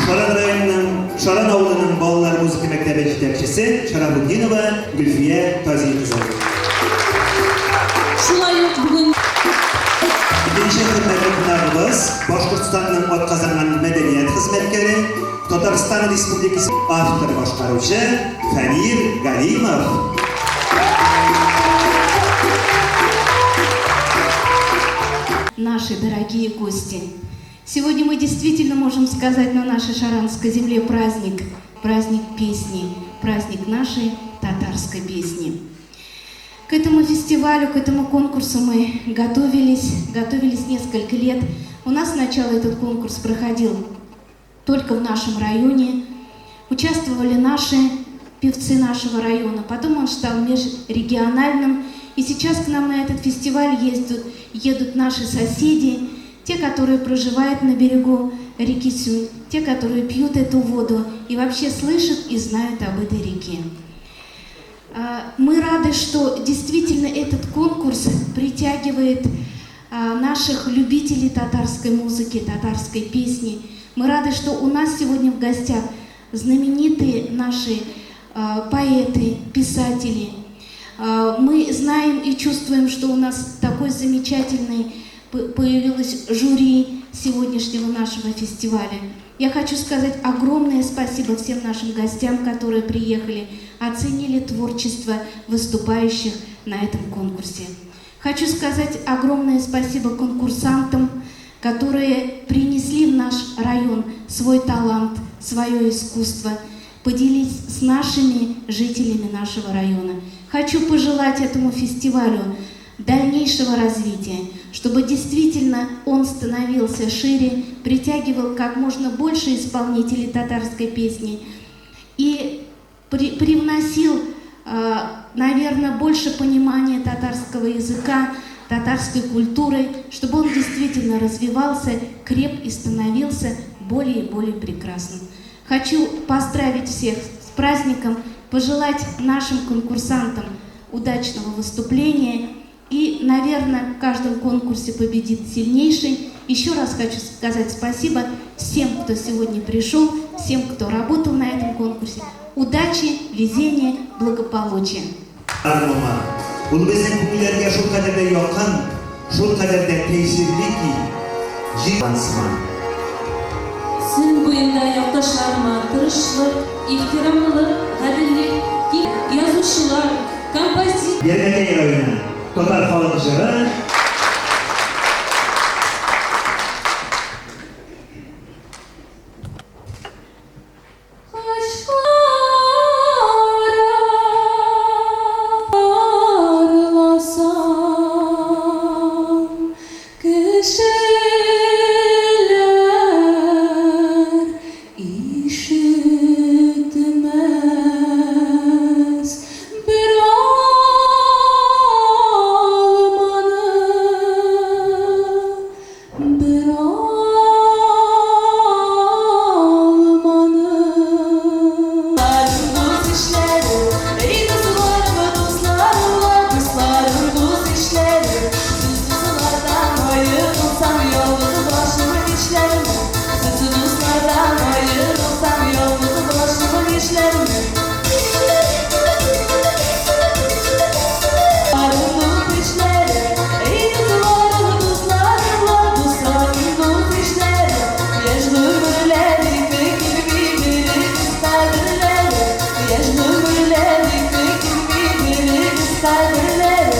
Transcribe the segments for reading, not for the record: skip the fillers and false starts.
Шаран районының Шаран авылының балалар музыка мәктәбе җитәкчесе Шарабутдинова Гөлфия Тази кызы. Шулай ук бүген. Икенче хөрмәтле кунагыбыз, Башкортстанның атказанган мәдәният хезмәткәре, Татарстан Республикасы автор-башкаручы Фәнир Галимов. Наши дорогие гости, сегодня мы действительно можем сказать на нашей Шаранской земле праздник, праздник песни, праздник нашей татарской песни. К этому фестивалю, к этому конкурсу мы готовились, готовились несколько лет. У нас сначала этот конкурс проходил только в нашем районе. Участвовали наши певцы нашего района. Потом он стал межрегиональным. И сейчас к нам на этот фестиваль ездят, едут наши соседи, те, которые проживают на берегу реки Сюнь, те, которые пьют эту воду и вообще слышат и знают об этой реке. Мы рады, что действительно этот конкурс притягивает наших любителей татарской музыки, татарской песни. Мы рады, что у нас сегодня в гостях знаменитые наши поэты, писатели. Мы знаем и чувствуем, что у нас такой замечательный появилось жюри сегодняшнего нашего фестиваля. Я хочу сказать огромное спасибо всем нашим гостям, которые приехали, оценили творчество выступающих на этом конкурсе. Хочу сказать огромное спасибо конкурсантам, которые принесли в наш район свой талант, свое искусство, поделить с нашими жителями нашего района. Хочу пожелать этому фестивалю дальнейшего развития, чтобы действительно он становился шире, притягивал как можно больше исполнителей татарской песни и привносил, наверное, больше понимания татарского языка, татарской культуры, чтобы он действительно развивался, креп и становился более и более прекрасным. Хочу поздравить всех с праздником, пожелать нашим конкурсантам удачного выступления. И, наверное, в каждом конкурсе победит сильнейший. Еще раз хочу сказать спасибо всем, кто сегодня пришел, всем, кто работал на этом конкурсе. Удачи, везения, благополучия. Моңа. Ул безнең күңелләргә шулкадәр дә якын, шулкадәр дә тәэсирле ки, җир сыман. Сөн буенда якташларыма тырышлык, ихтирамлылык, гаделлек, киң язучылар, компози. Ярмәкәй районы, татар халык җыры. Кочакларсам, кешеләр ишетмәс бер алманы, бер алманы. Дус-ишләре, эй, дусларым, дусларым, дусларым, дус-ишләре, Сез дуслардан аерылсам, ялгыз башым нишләрмен? Сез дуслардан аерылсам, ялгыз башым нишләрмен? Дус-ишләре, эй, дусларым, дусларым, дусларым, дус-ишләре, Яшь гомерләр ике килми, берегез кадерләре. Яшь гомерләр ике килми, берегез кадерләре.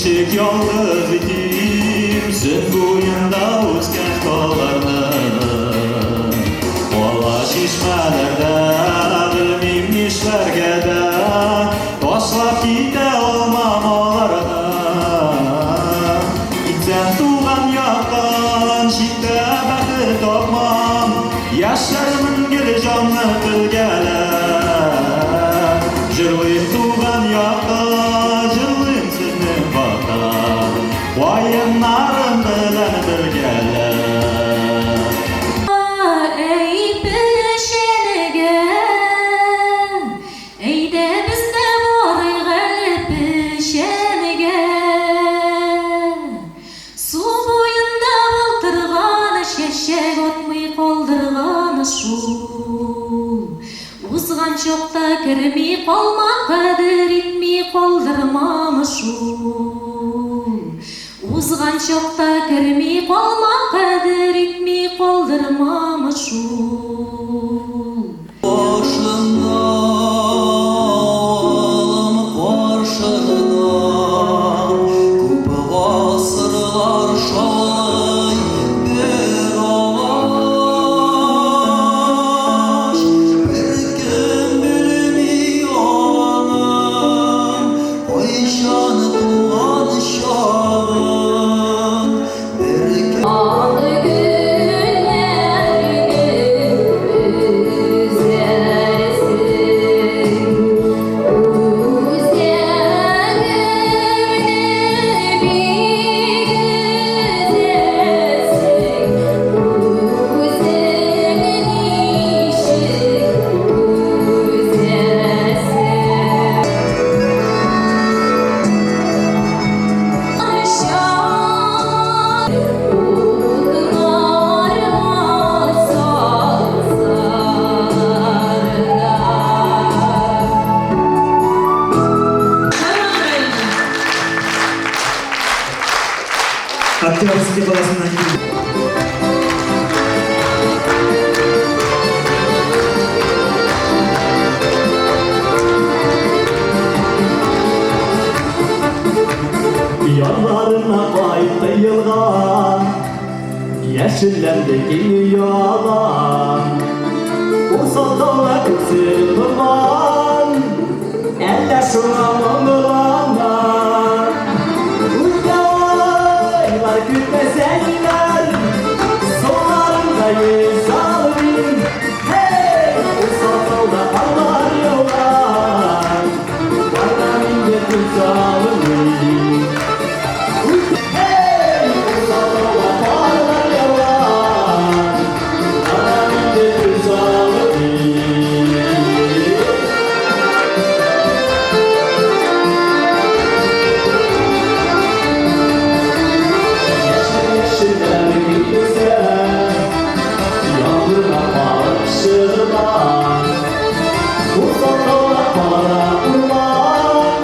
Ничек ялгыз итим Сөн буенда үскән талларны. Ала чишмәләрдә белмим нишләргә дә, Ташлап китә алмам аларны. Китсәм туган яктан, читтә бәхет тапмам, Яшәрмен гел җанны телгәләп. Җырлыйм туган якта, җырлыйм сезнең хакта, Каеннарым белән бергәләп. Әй, печәнгә, әйдә без дә барыйк әле печәнгә. Су буенда балтырган чәчәк атмый калдырган шул. Узган чакта керми калма, кадер итми калдырмам шул. Узган чакта керми калма, кадер итми калдырмам шул. Башында авылым каршыда, Күп гасырлар шулай бер агач. Беркем белми аның кайчан туган чагын. Беркем Ак гөлләрне өзәрсең, Үзәгемне бик өзәрсең, Үзең ничек өзәрсең. Утларга салсалар да. Шаран районы. Октябрьский каласыннан килде. Ярларына кайтты елга, Яшелләнде киң ялан. Усал күзе томан, Әллә шуңа моңлана. Үтә айлар көтмәсәләр, Суларында йөзә алмыйм. Һей, Усал тауда карлар яуган, Барам инде түзә алмыйм. Һей, Усал тауда карлар яуган, Барам инде түзә алмыйм. Яшелләр килсә, Яңгырга каршыдан, Усал тауда кара урман,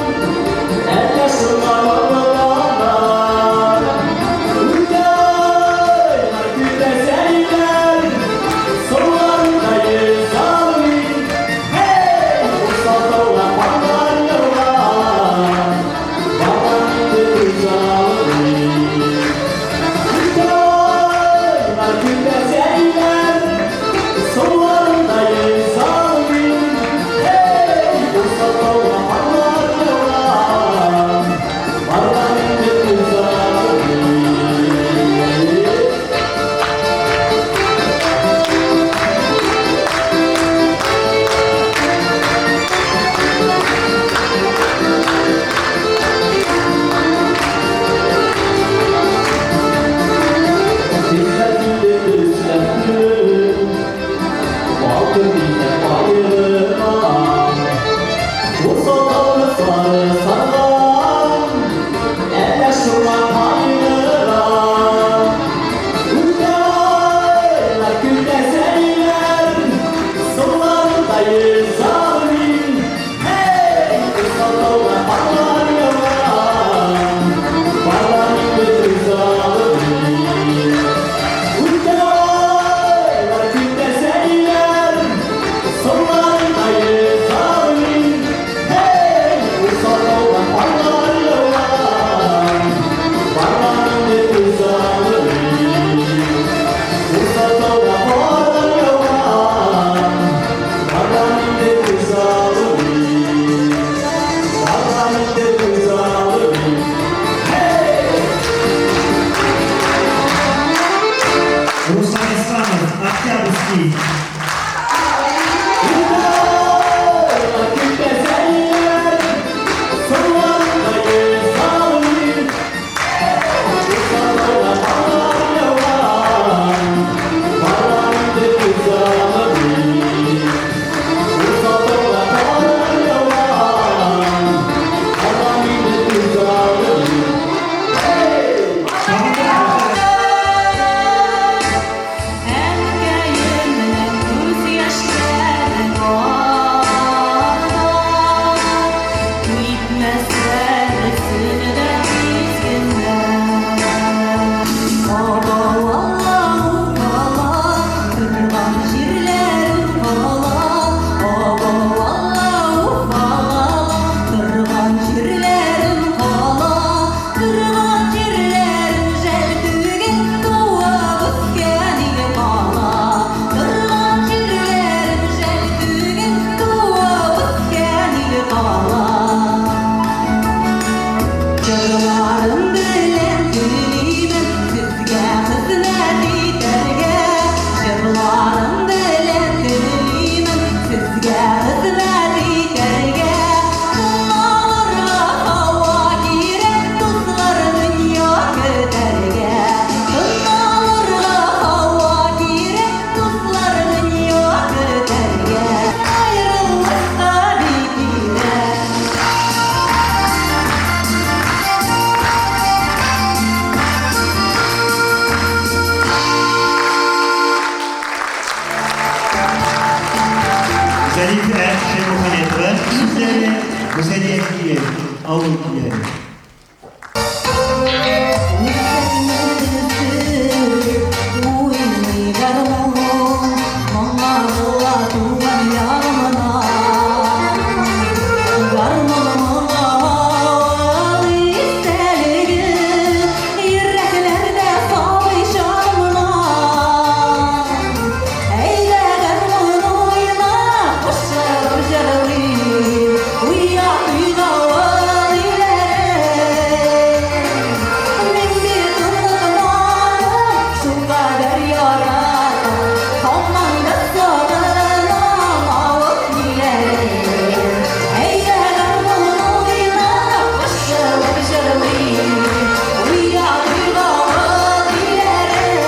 Җитмәсә берсенә дә тиз генә. Абау, Алла, торган җирләрем кала. Абау, Алла, торган җирләрем кала. Торган җирләрем жәл түгел, туып үскән ил кала. Торган җирләрем жәл түгел, туып үскән ил кала. Җырларым белән телимен сезгә хезмәт итәргә. Җырларым белән телимен сезгә хезмәт итәргә. Тыңларга һава кирәк, дуслар, дөнья көтәргә. Тыңларга һава кирәк, дуслар, дөнья көтәргә. Аерылмаска бик кирәк. Зәлифә Шәймөхәммәтова сүзләре, Гүзәлия көе, авыл көйләре. Уйный гармун, моңа була туган ягымна. Гармун моңа истәлеге, йөрәкләрдә сабый чагымна. Әйдә гармун уйна, кушылып җырлыйк, уйнап уйнавын иләрем. Мин бит онытмадым, шулкадәр яратам, һаман да сагынам авыл ниләрен. Әйдә гармун уйна, кушылып җырлыйк, уйнап уйнавын иләрем.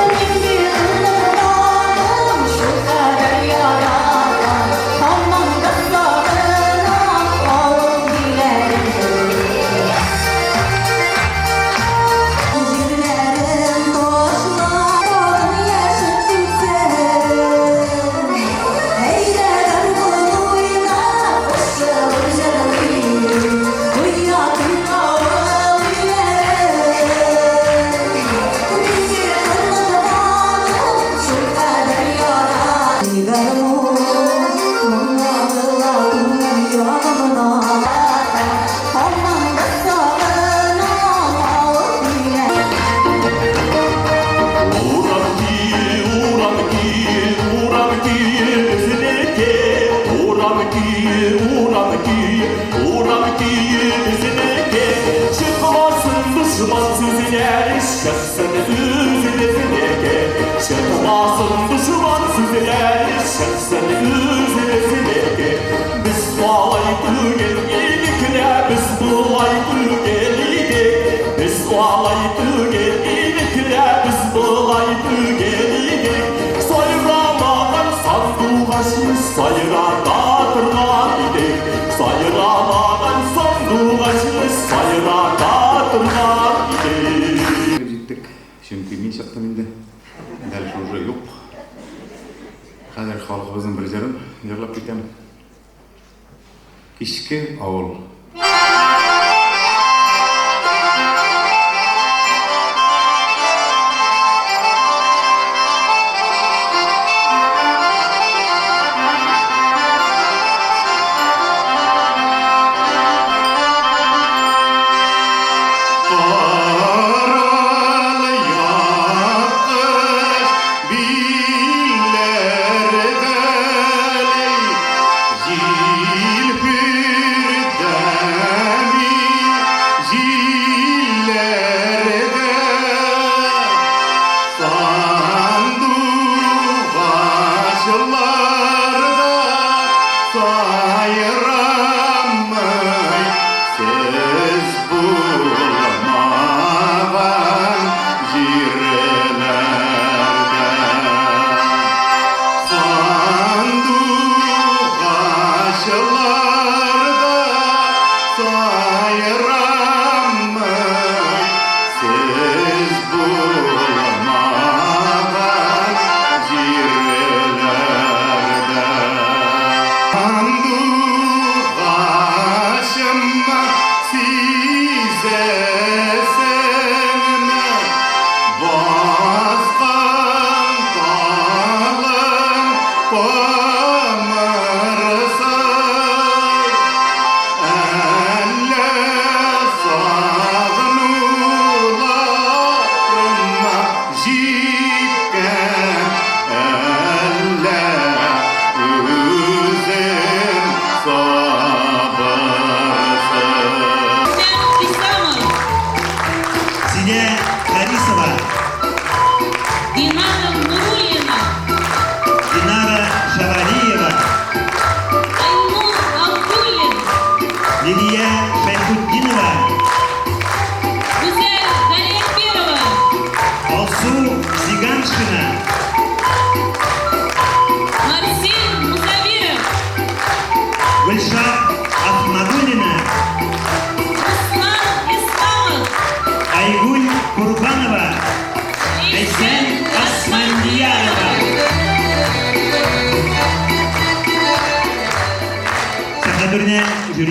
Мин бит онытмадым, шулкадәр яратам, һаман да сагынам авыл ниләрен. Җирләрем ташлар, тагын яшен сипсен. Әйдә гармун уйна, кушылып җырлыйк, уйнап авыл илләрен. Мин бит онытмадым, шулкадәр ярат. Гармун моңа була туган ягымна. Һаман да сагынам авыл илләрен. Урам ки, урам ки, безнеке. Урам ки, урам ки, урам ки, безнеке. Чыкмасын дошман сүзенә, чыксын үзебезнеке. Чыкмасын дошман сүзенә, чыксын үзебезнеке. Без алай түгел идек лә, без болай түгел идек. Без алай түгел идек лә, без болай түгел идек. Сайрамаган сандугач сайрата торган идек. Сайрамаган сандугач сайрата торган идек. Килеп җиттек. Чөнки мин чыктым инде. Дальше уже юк. Хәзер халкыбызның бер җырын җырлап китәм. Кичке авыл. Каралы якыш билләр гәләй, җилфердән.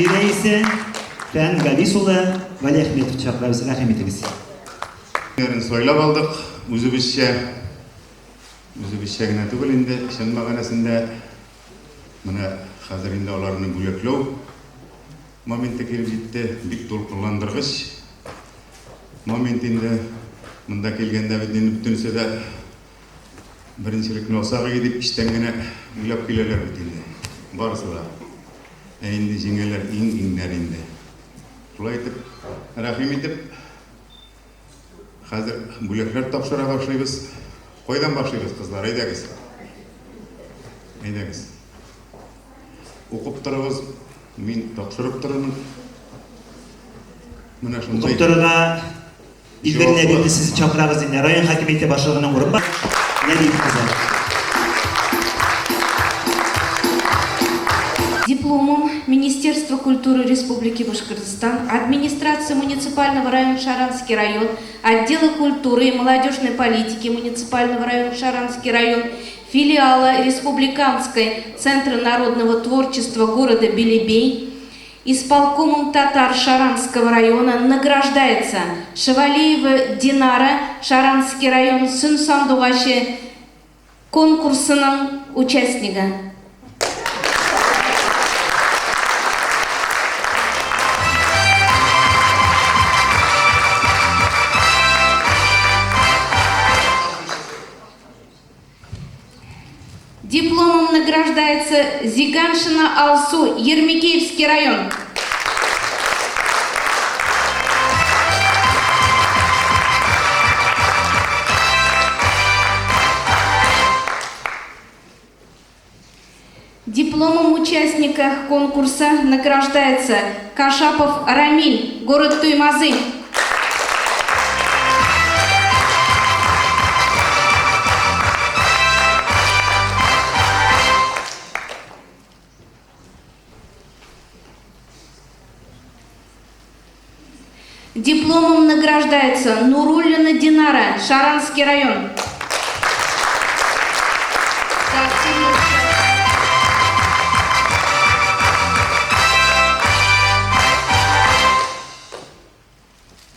Жюри рәисе Фән Гавис улы Вәлиәхметов чакырабыз. Рәхим итегез. Һөнәрен сайлап алдык, үзебезчә. Үзебезчә генә түгел инде, чын мәгънәсендә. Менә хәзер инде аларны бүләкләү моменты килеп җитте. Бик дулкынландыргыч момент инде. Монда килгәндә бит инде бөтенесе дә беренчелекне алсак иде дип эчтән генә уйлап киләләр бит инде. Барысы да. Ә инде җиңәләр иң-иңнәр инде. Шулай итеп, рәхим итеп, Хәзер бүләкләр тапшыра башлыйбыз. Кайдан башлыйбыз, кызлар? Әйдәгез. Әйдәгез. Укып торыгыз, мин тапшырып торырмын. Менә шундый. Укып торырга Илбер Нәбиевне сезне чакырабыз инде. Район хакимияте башлыгының урынбасары Нәбиев кызы. Дипломом Министерства культуры Республики Башкортостан, администрации муниципального района Шаранский район, отдела культуры и молодежной политики муниципального района Шаранский район, филиала Республиканской Центра народного творчества города Белебей, исполкомом татар Шаранского района награждается Шевалиева Динара, Шаранский район, Сөн Сандугачы конкурсының участнигы. Дипломом награждается Зиганшина Алсу, Ермекеевский район. Дипломом участника конкурса награждается Кашапов Рамиль, город Туймазы. Дипломом награждается Нуруллина Динара, Шаранский район.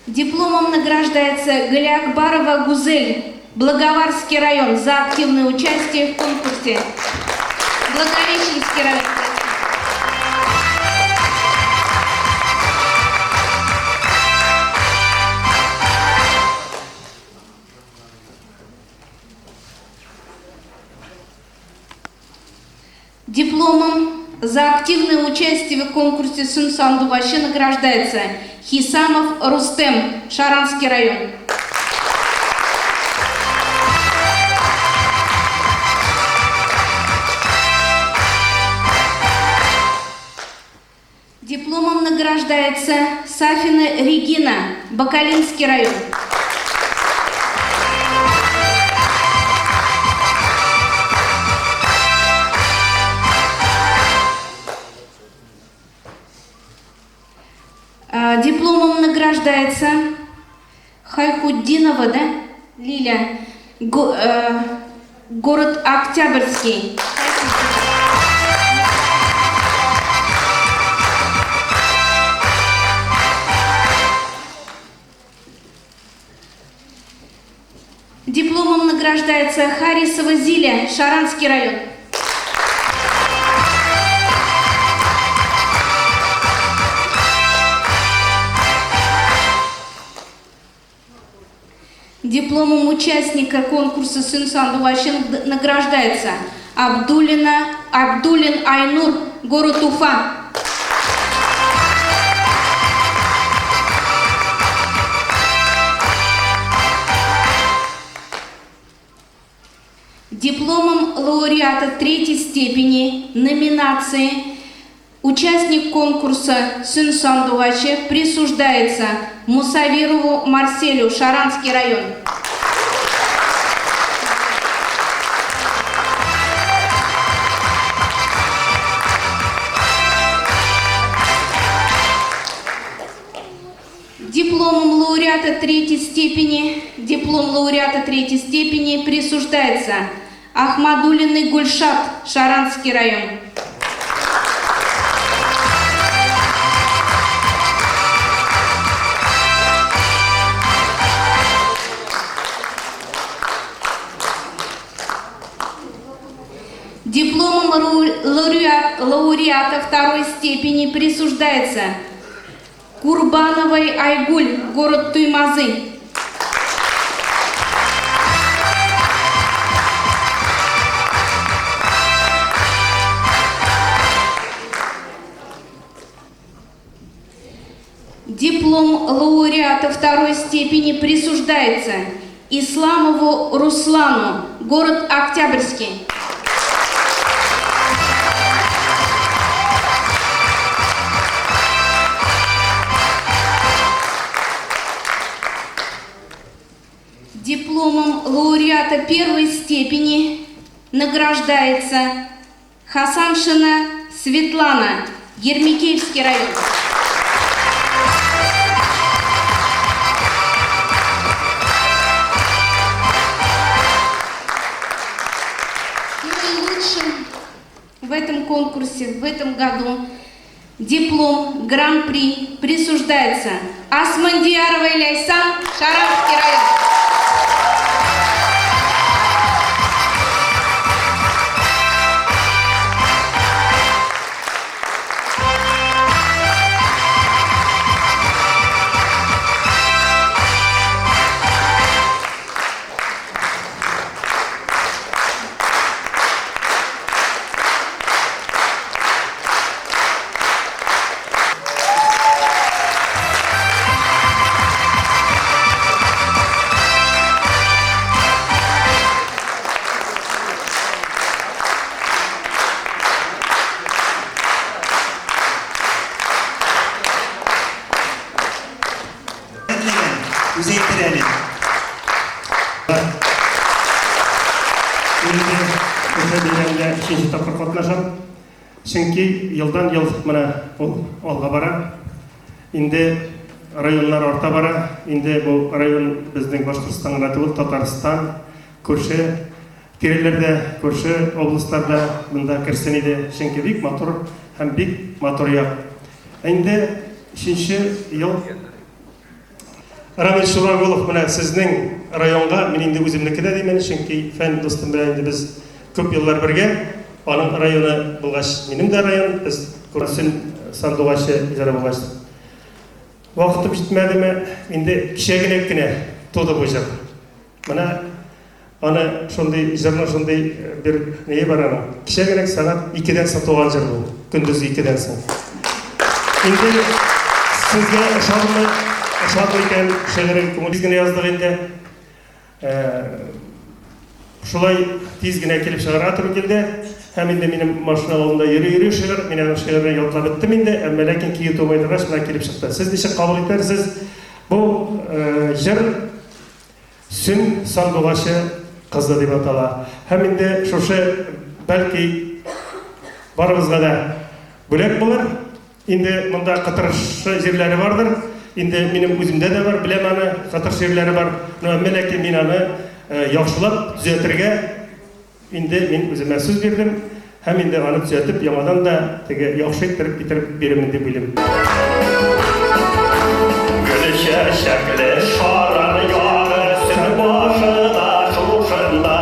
Дипломом награждается Галиакбарова Гузель, Благоварский район, за активное участие в конкурсе. Благовещенский район. Дипломом за активное участие в конкурсе «Сын Сандугачы» награждается Хисамов Рустем, Шаранский район. Дипломом награждается Сафина Регина, Бакалинский район. Дипломом награждается Хайхутдинова, да, Лиля, город Октябрьский. Дипломом награждается Харисова Зиля, Шаранский район. Дипломом участника конкурса «Сын Сандугачы» награждается Абдулин Айнур, город Уфа. Дипломом лауреата третьей степени номинации участник конкурса «Сын Сандугачы» присуждается Мусавирову Марселю, Шаранский район. Дипломом лауреата третьей степени, диплом лауреата третьей степени присуждается Ахмадулиной Гульшат, Шаранский район. лауреата второй степени присуждается Курбановой Айгуль, город Туймазы. Диплом лауреата второй степени присуждается Исламову Руслану, город Октябрьский. Дипломом лауреата первой степени награждается Хасаншина Светлана, Ермекеевский район. Ну и лучшим в этом конкурсе, в этом году диплом Гран-при присуждается Асмандияровой Ляйсан, Шаранский район. Үзе әйтер әле. Инде шушы бәйрәмдә өченче тапкыр катнашам. Чөнки елдан-ел менә ул алга бара. Инде районнар арта бара. Инде бу район безнең Башкортстан гына түгел, Татарстан, күрше тирәләрдә, күрше областларда монда керсен иде. Чөнки бик матур һәм бик матур як. Инде өченче ел Рамил Шурагулов, менә сезнең районга, мин инде үземнеке дә димен, чөнки Фән дустым белән инде без күп еллар бергә, аның районы булгач, минем дә район, без Күрсен сандугачы җыры булгач. Вакытым җитмәдеме, инде кичәгенәк кенә туды бу җыр. Менә аны шундый җырның шундый бер ние бар аның. Кичәгенәк сәгать 2-дән соң туган җыр бу. Көндез 2-дән соң. Инде сезгә ошадымы, ошадымы икән, шигырен күңел тиз генә яздык инде. Шулай тиз генә килеп чыгарга туры килде. Һәм инде минем машина алдында йөри-йөри шигырь, мин аның шигырен ятлап беттем инде, әмма ләкин көе тумый торгач, менә килеп чыкты. Сез ничек кабул итәрсез? Бу җыр Сөн сандугачы кызы дип атала. Һәм инде шушы, бәлки, барыбызга да бүләк булыр. Инде монда кытыршы җирләре бардыр. Инде минем үземдә дә бар, беләм аны, кытыршы җирләре бар. Но әмма ләкин мин аны яхшылап төзәтергә Инде мин үземә сүз бирдем һәм инде аны төзәтеп, яңадан да теге яхшы иттереп китереп бирермен дип уйлыйм. Гөл чәчәкле Шаран ягы Сөн башына шушында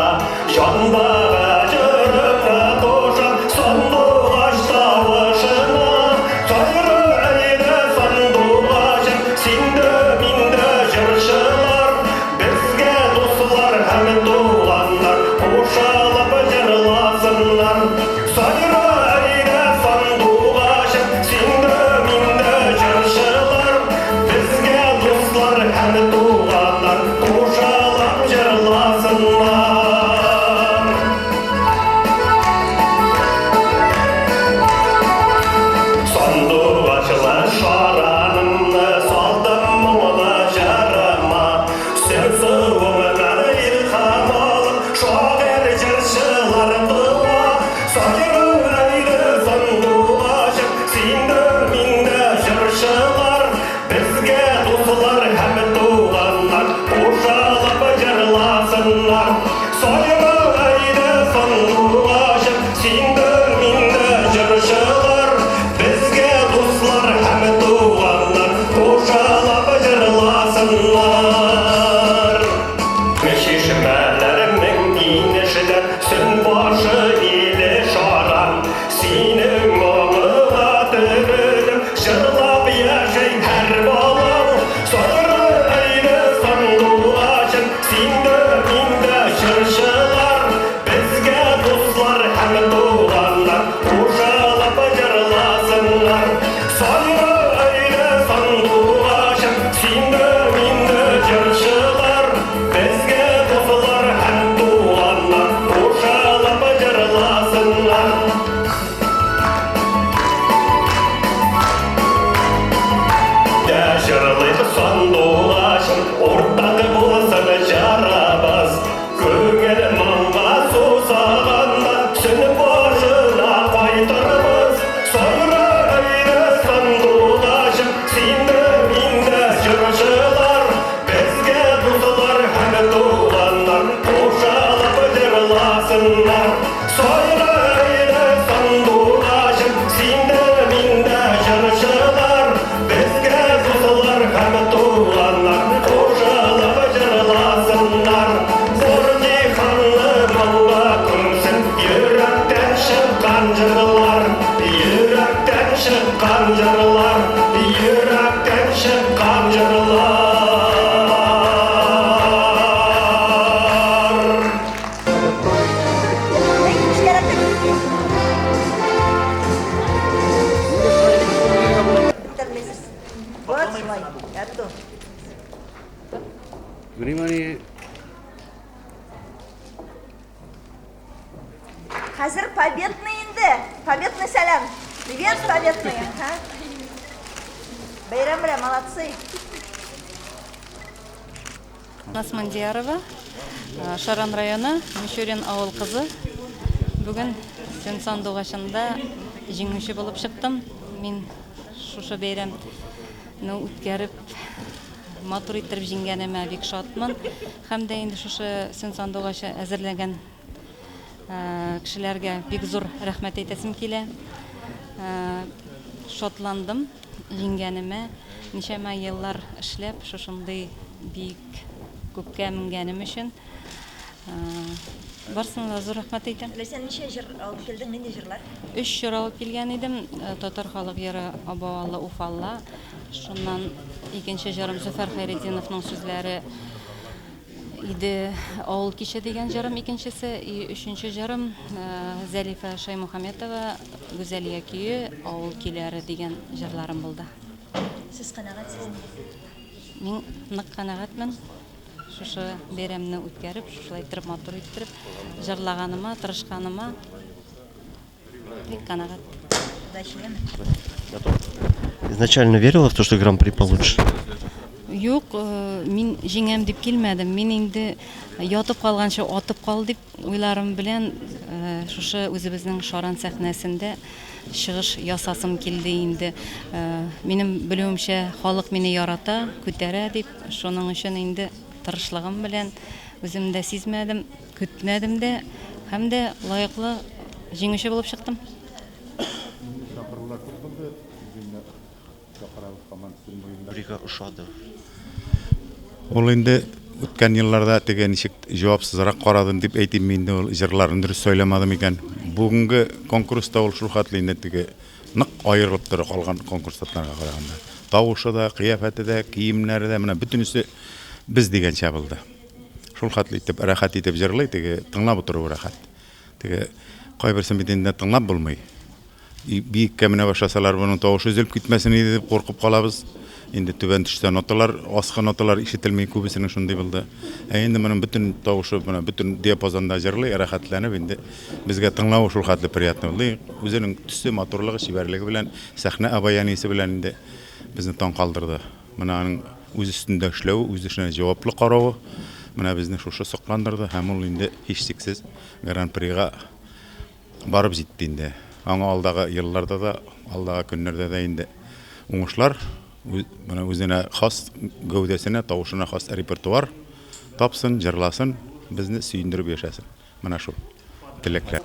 Җандагы җырымны кушып Сандугач тавышына Сайра әйдә сандугачым Син дә, мин дә җырчылар Безгә дуслар һәм туганнар Кушылып җырласыннар. Сайра әйдә, сандугачым, Син дә, мин дә җырчылар. Безгә дуслар һәм туганнар Кушылып җырласыннар. Сандугачлы шаранымны Салдым моңлы җырыма. Сүз-суыңнан илһам алып, Шагыйрь җырчылар туа. Сайрый әйдә сандугачым, Син дә, мин дә җырчылар. Безгә дуслар һәм туганнар Кушылып җырласыннар. Сайра әйдә сандугачым, Син дә, мин дә җырчылар. Безгә дуслар һәм туганнар. Җырлап яши һәр балаң. Сайра әйдә сандугачым, син дә, мин дә җырчылар. Безгә дуслар һәм туганнар кушылып җырласыннар. Сайра әйдә сандугачым, син дә, мин дә җырчылар. Безгә дуслар һәм туганнар кушылып җырласыннар. Дә җырлыйк сандугачым, уртак булсын җырыбыз. Күңел моңга сусаганда, сөн башына кайтырбыз. Сайра әйдә сандугачым, син дә, мин дә җырчылар. Безгә дуслар һәм туганнар кушылып җырласыннар. Сайра әйдә сандугачым, син дә, мин дә җырчылар. Безгә дуслар һәм туганнар кушылып җырласыннар. Зур җиһанны моңга күмсен йөрәктән чыккан җырлар, йөрәктән чыккан җырлар, йөрәктән чыккан җырлар. Внимание! Хәзер победный инде. Победный сәлам. Привет, победный. Ага. Бәйрәм белән, молодцы. Насмандиярова, Шаран районы, Мичурин авыл кызы. Бүген Сөн сандугачында җиңүче булып чыктым. Мин шушы бәйрәмне үткәреп, матур иттереп җиңгәнемә бик шатмын. Һәм дә инде шушы Сөн сандугачы әзерләгән кешеләргә бик зур рәхмәт әйтәсем килә. Шатландым җиңгәнемә. Ничәмә еллар эшләп, шушындый бик күккә менгәнем өчен. Барысына да зур рәхмәт әйтәм. Ләйсән, ничә җыр алып килдең? Нинди җырлар? Өч җыр алып килгән идем. Татар халык җыры Абауалла Уфалла. Шуннан икенче җырым Зөфәр Хәйретдиновның сүзләре иде, Авыл киче дигән җырым икенчесе. И өченче җырым Зәлифә Шаймухаметова Гүзәлия көе, Авыл көйләре дигән җырларым булды. Сез канәгатьсезме? Мин нык канәгатьмен. Шушы бәйрәмне үткәреп, шушылай иттереп, матур иттереп җырлаганыма, тырышканыма бик канәгать. Удачи, яме? Изначально верила в то, что гран-при получишь? Юк, мин җиңәм дип килмәдем. Мин инде ятып калганчы атып кал дип уйларым белән шушы үзебезнең Шаран сәхнәсендә чыгыш ясасым килде инде. Минем белүемчә, халык мине ярата, күтәрә дип, шуның өчен инде тырышлыгым белән үзем дә сизмәдем, көтмәдем дә һәм дә лаеклы җиңүче булып чыктым. Чакырулар күп булды. Үзеңне чакырабыз һаман Сөн буенда. Бирегә ошады. Ул инде үткән елларда теге ничек җавапсызрак карадым дип әйтим инде, ул җырларын дөрес сайламады микән. Бүгенге конкурста ул шул хәтле инде теге нык аерылып тора калган конкурсантларга караганда. Тавышы да, кыяфәте дә, киемнәре дә, менә бөтенесе без дигәнчә булды. Шул хәтле итеп, рәхәт итеп җырлый, теге тыңлап утыру рәхәт. Теге кайберсен бит инде тыңлап булмый. Биеккә менә башласалар, моның тавышы өзелеп китмәсен иде дип куркып калабыз. Инде түбән төшсә ноталар, аскы ноталар ишетелми, күбесенең шундый булды. Ә инде моның бөтен тавышы, менә бөтен диапазонда җырлый, рәхәтләнеп инде безгә тыңлавы шул хәтле приятно булды. Үзенең төсе, матурлыгы, чибәрлеге белән, сәхнә обаяниесе белән инде безне таң калдырды. Менә аның үз өстендә эшләве, үз эшенә җаваплы каравы менә безне шушы сокландырды һәм ул инде һичшиксез гран-прига барып җитте инде. Аңа алдагы елларда да, алдагы көннәрдә дә инде уңышлар, менә үзенә хас гәүдәсенә, тавышына хас репертуар тапсын, җырласын, безне сөендереп яшәсен. Менә шул теләкләр.